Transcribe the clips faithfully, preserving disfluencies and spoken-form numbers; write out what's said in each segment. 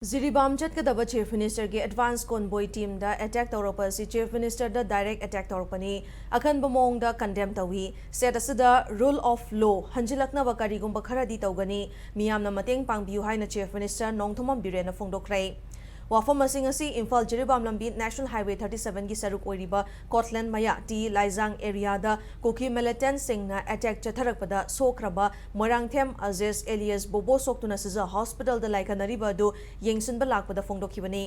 ꯖꯤꯔꯤꯕꯥꯝ ꯆꯠꯀꯗꯕ Chief Minister ꯒꯤ advance convoy team ꯗ attack ꯇꯧꯔꯛꯄ ꯑꯁꯤ Chief Minister ꯗ direct attack ꯇꯧꯔꯛꯄꯅꯤ꯫ ꯑꯀꯟꯕ ꯃꯑꯣꯡꯗ condemn ꯇꯧꯏ꯫ State ꯑꯁꯤꯗ rule of law ꯍꯟꯖꯤꯜꯂꯛꯅꯕ ꯀꯔꯤꯒꯨꯝꯕ ꯈꯔꯗꯤ ꯇꯧꯒꯅꯤ꯫ ꯃꯤꯌꯥꯝꯅ ꯃꯇꯦꯡ ꯄꯥꯡꯕꯤꯌꯨ ꯍꯥꯏꯅ Chief Minister ꯅꯣꯡꯊꯣꯝꯕꯝ ꯕꯤꯔꯦꯟꯅ ꯐꯣꯡꯗꯣꯛꯈ꯭ꯔꯦ꯫ ꯋꯥꯐꯝ ꯑꯁꯤ ꯉꯁꯤ ꯏꯝꯐꯥꯜ ꯖꯤꯔꯤꯕꯥꯝ ꯂꯝꯕꯤ National Highway thirty seven ꯒꯤ ꯁꯔꯨꯛ ꯑꯣꯏꯔꯤꯕ ꯀꯣꯠꯂꯦꯟ ꯃꯌꯥ ꯇꯤ ꯂꯥꯏꯖꯥꯡ area ꯗ ꯀꯨꯀꯤ militant ꯁꯤꯡꯅ attack ꯆꯠꯊꯔꯛꯄꯗ ꯁꯣꯛꯈ꯭ꯔꯕ ꯃꯣꯏꯔꯥꯡꯊꯦꯝ ꯑꯖꯦꯁ alias ꯕꯣꯕꯣ ꯁꯣꯛꯇꯨꯅ ꯁꯤꯖ hospital ꯗ ꯂꯥꯏꯀꯠꯅꯔꯤꯕ ꯑꯗꯨ ꯌꯦꯡꯁꯤꯟꯕ ꯂꯥꯛꯄꯗ ꯐꯣꯡꯗꯣꯛꯈꯤꯕꯅꯤ꯫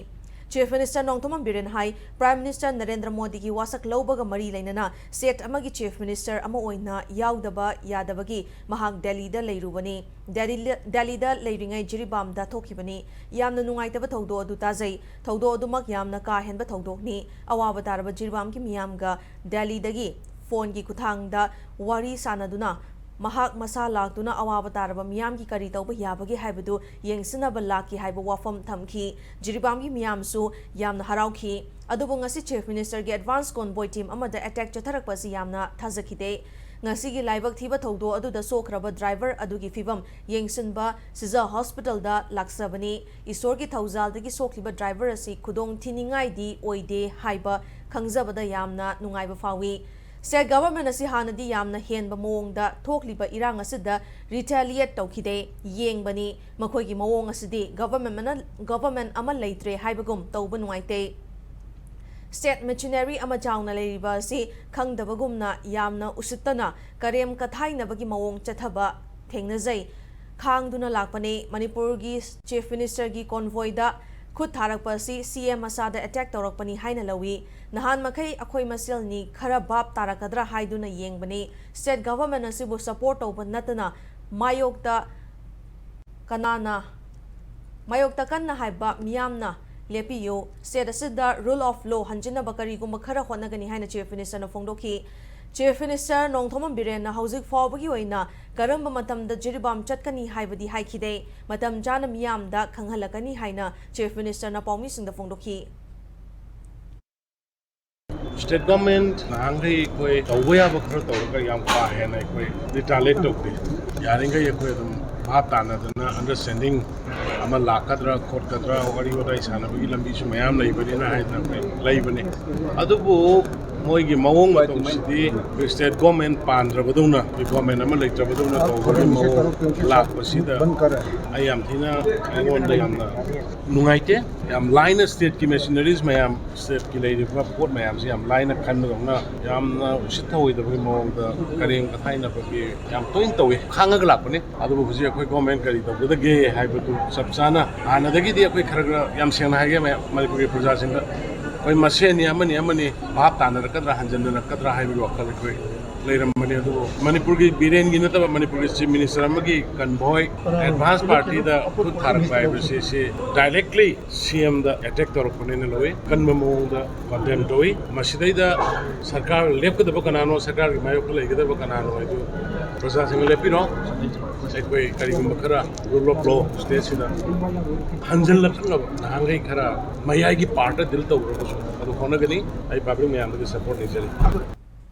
Chief Minister ꯅꯣꯡꯊꯣꯝꯕꯝ ꯕꯤꯔꯦꯟ ꯍꯥꯏ, Prime Minister ꯅꯔꯦꯟꯗ꯭ꯔ ꯃꯣꯗꯤꯒꯤ ꯋꯥꯁꯛ ꯂꯧꯕꯒ ꯃꯔꯤ ꯂꯩꯅꯅ state ꯑꯃꯒꯤ Chief Minister ꯑꯃ ꯑꯣꯏꯅ ꯌꯥꯎꯗꯕ ꯌꯥꯗꯕꯒꯤ ꯃꯍꯥꯛ ꯗꯦꯜꯂꯤꯗ ꯂꯩꯔꯨꯕꯅꯤ꯫ ꯗꯦꯜꯂꯤ-, ꯗꯦꯜꯂꯤꯗ ꯂꯩꯔꯤꯉꯩ ꯖꯤꯔꯤꯕꯥꯝꯗ ꯊꯣꯛꯈꯤꯕꯅꯤ꯫ ꯌꯥꯝꯅ ꯅꯨꯡꯉꯥꯏꯇꯕ ꯊꯧꯗꯣꯛ ꯑꯗꯨ ꯇꯥꯖꯩ꯫ ꯊꯧꯗꯣꯛ ꯑꯗꯨꯃꯛ ꯌꯥꯝꯅ ꯀꯥ ꯍꯦꯟꯕ ꯊꯧꯗꯣꯛꯅꯤ꯫ ꯑꯋꯥꯕ ꯇꯥꯔꯕ ꯖꯤꯔꯤꯕꯥꯝꯒꯤ ꯃꯤꯌꯥꯝꯒ ꯗꯦꯜꯂꯤꯗꯒꯤ phone ꯒꯤ ꯈꯨꯠꯊꯥꯡꯗ ꯋꯥꯔꯤ ꯁꯥꯅꯗꯨꯅ ꯃꯍꯥꯛ ꯃꯁꯥ ꯂꯥꯛꯇꯨꯅ ꯑꯋꯥꯕ ꯇꯥꯔꯕ ꯃꯤꯌꯥꯝꯒꯤ ꯀꯔꯤ ꯇꯧꯕ ꯌꯥꯕꯒꯦ ꯍꯥꯏꯕꯗꯨ ꯌꯦꯡꯁꯤꯟꯅꯕ ꯂꯥꯛꯈꯤ ꯍꯥꯏꯕ ꯋꯥꯐꯝ ꯊꯝꯈꯤ꯫ ꯖꯤꯔꯤꯕꯥꯝꯒꯤ ꯃꯤꯌꯥꯝꯁꯨ ꯌꯥꯝꯅ ꯍꯔꯥꯎꯈꯤ꯫ ꯑꯗꯨꯕꯨ ꯉꯁꯤ Chief Minister ꯒꯤ advance convoy team ꯑꯃꯗ attack ꯆꯠꯊꯔꯛꯄ ꯑꯁꯤ ꯌꯥꯝꯅ ꯊꯥꯖꯈꯤꯗꯦ꯫ ꯉꯁꯤꯒꯤ ꯂꯥꯏꯕꯛ ꯊꯤꯕ ꯊꯧꯗꯣꯛ ꯑꯗꯨꯗ ꯁꯣꯛꯈ꯭ꯔꯕ driver ꯑꯗꯨꯒꯤ ꯐꯤꯕꯝ ꯌꯦꯡꯁꯤꯟꯕ ꯁꯤꯖ hospital ꯗ ꯂꯥꯛꯆꯕꯅꯤ꯫ ꯏꯁꯣꯔꯒꯤ ꯊꯧꯖꯥꯜꯗꯒꯤ ꯁꯣꯛꯈꯤꯕ driver ꯑꯁꯤ ꯈꯨꯗꯣꯡ ꯊꯤꯅꯤꯡꯉꯥꯏꯗꯤ ꯑꯣꯏꯗꯦ ꯍꯥꯏꯕ ꯈꯪꯖꯕꯗ ꯌꯥꯝꯅ ꯅꯨꯡꯉꯥꯏꯕ ꯐꯥꯎꯏ꯫ State government ꯑꯁꯤ ꯍꯥꯟꯅꯗꯤ ꯌꯥꯝꯅ ꯍꯦꯟꯕ ꯃꯑꯣꯡꯗ ꯊꯣꯛꯂꯤꯕ ꯏꯔꯥꯡ ꯑꯁꯤꯗ retaliate ꯇꯧꯈꯤꯗꯦ꯫ ꯌꯦꯡꯕꯅꯤ꯫ ꯃꯈꯣꯏꯒꯤ ꯃꯑꯣꯡ ꯑꯁꯤꯗꯤ government ꯑꯃꯅ, government ꯑꯃ ꯂꯩꯇ꯭ꯔꯦ ꯍꯥꯏꯕꯒꯨꯝ ꯇꯧꯕ ꯅꯨꯡꯉꯥꯏꯇꯦ꯫ State machinery ꯑꯃ ꯆꯥꯎꯅ ꯂꯩꯔꯤꯕ ꯑꯁꯤ ꯈꯪꯗꯕꯒꯨꯝꯅ ꯌꯥꯝꯅ ꯎꯁꯤꯠꯇꯅ ꯀꯔꯦꯝ ꯀꯊꯥꯏꯅꯕꯒꯤ ꯃꯑꯣꯡ ꯆꯠꯊꯕ ꯊꯦꯡꯅꯖꯩ꯫ ꯈꯥꯡꯗꯨꯅ ꯂꯥꯛꯄꯅꯤ꯫ ꯃꯅꯤꯄꯨꯔꯒꯤ Chief Minister ꯒꯤ convoy ꯗ ꯈꯨꯠ ꯊꯥꯔꯛꯄ ꯑꯁꯤ C M ꯃꯁꯥꯗ attack ꯇꯧꯔꯛꯄꯅꯤ ꯍꯥꯏꯅ ꯂꯧꯏ꯫ ꯅꯍꯥꯟ ꯃꯈꯩ ꯑꯩꯈꯣꯏ ꯃꯁꯦꯜꯅꯤ, ꯈꯔ ꯚꯥꯞ ꯇꯥꯔꯛꯀꯗ꯭ꯔꯥ ꯍꯥꯏꯗꯨꯅ ꯌꯦꯡꯕꯅꯤ꯫ State government ꯑꯁꯤꯕꯨ support ꯇꯧꯕ ꯅꯠꯇꯅ ꯃꯥꯌꯣꯛꯇ ꯀꯅꯥꯅ, ꯃꯥꯌꯣꯛꯇ ꯀꯟꯅ ꯍꯥꯏꯕ ꯃꯤꯌꯥꯝꯅ ꯂꯦꯞꯄꯤꯌꯨ꯫ State ꯑꯁꯤꯗ rule of law ꯍꯟꯖꯤꯟꯅꯕ ꯀꯔꯤꯒꯨꯝꯕ ꯈꯔ ꯍꯣꯠꯅꯒꯅꯤ ꯍꯥꯏꯅ Chief Minister ꯅ ꯐꯣꯡꯗꯣꯛꯈꯤ꯫ Chief Minister ꯅꯣꯡꯊꯣꯝꯕꯝ ꯕꯤꯔꯦꯟꯅ ꯍꯧꯖꯤꯛ ꯐꯥꯎꯕꯒꯤ ꯑꯣꯏꯅ ꯀꯔꯝꯕ ꯃꯇꯝꯗ ꯖꯤꯔꯤꯕꯥꯝ ꯆꯠꯀꯅꯤ ꯍꯥꯏꯕꯗꯤ ꯍꯥꯏꯈꯤꯗꯦ꯫ ꯃꯇꯝ ꯆꯥꯅ ꯃꯤꯌꯥꯝꯗ ꯈꯪꯍꯜꯂꯛꯀꯅꯤ ꯍꯥꯏꯅ Chief Minister ꯅ ꯄꯥꯎꯃꯤꯁꯤꯡꯗ ꯐꯣꯡꯗꯣꯛꯈꯤ꯫ State government ꯅꯍꯥꯟꯈꯩ ꯑꯩꯈꯣꯏ ꯇꯧꯕ ꯌꯥꯕ ꯈꯔ ꯇꯧꯔꯒ ꯌꯥꯝ ꯀꯥ ꯍꯦꯟꯅ ꯑꯩꯈꯣꯏ retaliate ꯇꯧꯗꯦ꯫ ꯌꯥꯔꯤꯈꯩ ꯑꯩꯈꯣꯏ ꯑꯗꯨꯝ ꯚꯥꯞ ꯇꯥꯅꯗꯅ understanding ꯑꯃ ꯂꯥꯛꯀꯗ꯭ꯔꯥ ꯈꯣꯠꯀꯗ꯭ꯔꯥ, ꯋꯥꯔꯤ ꯋꯥꯇꯥꯏ ꯁꯥꯟꯅꯕꯒꯤ ꯂꯝꯕꯤꯁꯨ ꯃꯌꯥꯝ ꯂꯩꯕꯅꯤꯅ ꯍꯥꯏꯗꯅ ꯑꯩꯈꯣꯏ ꯂꯩꯕꯅꯤ꯫ ꯑꯗꯨꯕꯨ ꯃꯣꯏꯒꯤ ꯃꯑꯣꯡ ꯃꯇꯧꯁꯤꯗꯤ ꯑꯩꯈꯣꯏ ꯁ꯭ꯇꯦꯠ ꯒꯣꯔꯃꯦꯟ ꯄꯥꯟꯗ꯭ꯔꯕꯗꯧꯅ, ꯑꯩꯈꯣꯏ ꯒꯣꯔꯃꯦꯟ ꯑꯃ ꯂꯩꯇ꯭ꯔꯕꯗꯧꯅ ꯇꯧꯕꯒꯤ ꯃꯑꯣꯡ ꯂꯥꯛꯄꯁꯤꯗ ꯑꯩ ꯌꯥꯝ ꯊꯤꯅ, ꯑꯩꯉꯣꯟꯗ ꯌꯥꯝꯅ ꯅꯨꯡꯉꯥꯏꯇꯦ꯫ ꯌꯥꯝ ꯂꯥꯏꯅ ꯁ꯭ꯇꯦꯠꯀꯤ ꯃꯦꯁꯤꯅꯔꯤꯁ ꯃꯌꯥꯝ, ꯁ꯭ꯇꯦꯠꯀꯤ ꯂꯩꯔꯤꯕ ꯄꯣꯠ ꯃꯌꯥꯝꯁꯤ ꯌꯥꯝ ꯂꯥꯏꯅ ꯈꯟꯕꯗꯧꯅ ꯌꯥꯝꯅ ꯎꯁꯤꯠ ꯊꯑꯣꯏꯗꯕꯒꯤ ꯃꯑꯣꯡꯗ ꯀꯔꯦꯝ ꯀꯊꯥꯏꯅꯕꯒꯤ ꯌꯥꯝ ꯇꯣꯏꯅ ꯇꯧꯏ꯫ ꯈꯥꯡꯉꯒ ꯂꯥꯛꯄꯅꯤ꯫ ꯑꯗꯨꯕꯨ ꯍꯧꯖꯤꯛ ꯑꯩꯈꯣꯏ ꯒꯣꯔꯃꯦꯟ ꯀꯔꯤ ꯇꯧꯒꯗꯒꯦ ꯍꯥꯏꯕꯗꯨ ꯆꯞ ꯆꯥꯅ, ꯍꯥꯟꯅꯗꯒꯤꯗꯤ ꯑꯩꯈꯣꯏ ꯈꯔ ꯈꯔ, ꯌꯥꯝ ꯁꯦꯡꯅ ꯍꯥꯏꯒꯦ ꯃꯌꯥꯝ, ꯃꯅꯤꯄꯨꯔꯒꯤ ꯄ꯭ꯔꯖꯥꯁꯤꯡꯗ, ꯑꯩꯈꯣꯏ ꯃꯁꯦꯟꯅꯤ, ꯑꯃꯅꯤ ꯑꯃꯅꯤ ꯚꯥꯞ ꯇꯥꯅꯔꯛꯀꯗ꯭ꯔꯥ, ꯍꯟꯖꯤꯟꯅꯔꯛꯀꯗ꯭ꯔꯥ ꯍꯥꯏꯕꯒꯤ ꯋꯥꯈꯜ ꯑꯩꯈꯣꯏ ꯂꯩꯔꯝꯕꯅꯤ꯫ ꯑꯗꯨꯕꯨ ꯃꯅꯤꯄꯨꯔꯒꯤ, ꯕꯤꯔꯦꯟꯒꯤ ꯅꯠꯇꯕ, ꯃꯅꯤꯄꯨꯔꯒꯤ ꯆꯤꯐ ꯃꯤꯅꯤꯁꯇꯔ ꯑꯃꯒꯤ ꯀꯟꯚꯣꯏ ꯑꯦꯗꯚꯥꯟꯁ ꯄꯥꯔꯇꯤꯗ ꯈꯨꯠ ꯊꯥꯔꯛꯄ ꯍꯥꯏꯕꯁꯤ, ꯁꯤ ꯗꯥꯏꯔꯦꯛꯂꯤ ꯁꯤ ꯑꯦꯝꯗ ꯑꯦꯇꯦꯛ ꯇꯧꯔꯛꯄꯅꯤꯅ ꯂꯧꯏ꯫ ꯀꯟꯕ ꯃꯑꯣꯡꯗ ꯀꯣꯟꯗꯦꯝ ꯇꯧꯏ꯫ ꯃꯁꯤꯗꯩꯗ ꯁꯔꯀꯥꯔ ꯂꯦꯞꯀꯗꯕ ꯀꯅꯥꯅꯣ, ꯁꯔꯀꯥꯔꯒꯤ ꯃꯥꯌꯣꯛꯇ ꯂꯩꯒꯗꯕ ꯀꯅꯥꯅꯣ ꯍꯥꯏꯗꯨ ꯄ꯭ꯔꯖꯥꯁꯤꯡꯅ ꯂꯦꯞꯄꯤꯔꯣ꯫ ꯑꯩꯈꯣꯏ ꯀꯔꯤꯒꯨꯝꯕ ꯈꯔ ꯔꯨꯜ ꯑꯣꯐ ꯂꯣ ꯁ꯭ꯇꯦꯠꯁꯤꯗ ꯍꯟꯖꯤꯜꯂꯛꯅꯕ ꯅꯍꯥꯟꯈꯩ ꯈꯔ ꯃꯌꯥꯏꯒꯤ ꯄꯥꯔꯠꯇ ꯗꯤꯜ ꯇꯧꯔꯒꯁꯨ ꯑꯗꯨ ꯍꯣꯠꯅꯒꯅꯤ꯫ ꯑꯩ ꯄꯕ꯭ꯂꯤꯛ ꯃꯌꯥꯝꯗꯒꯤ ꯁꯄꯣꯔꯠ ꯅꯤꯖꯔꯤ꯫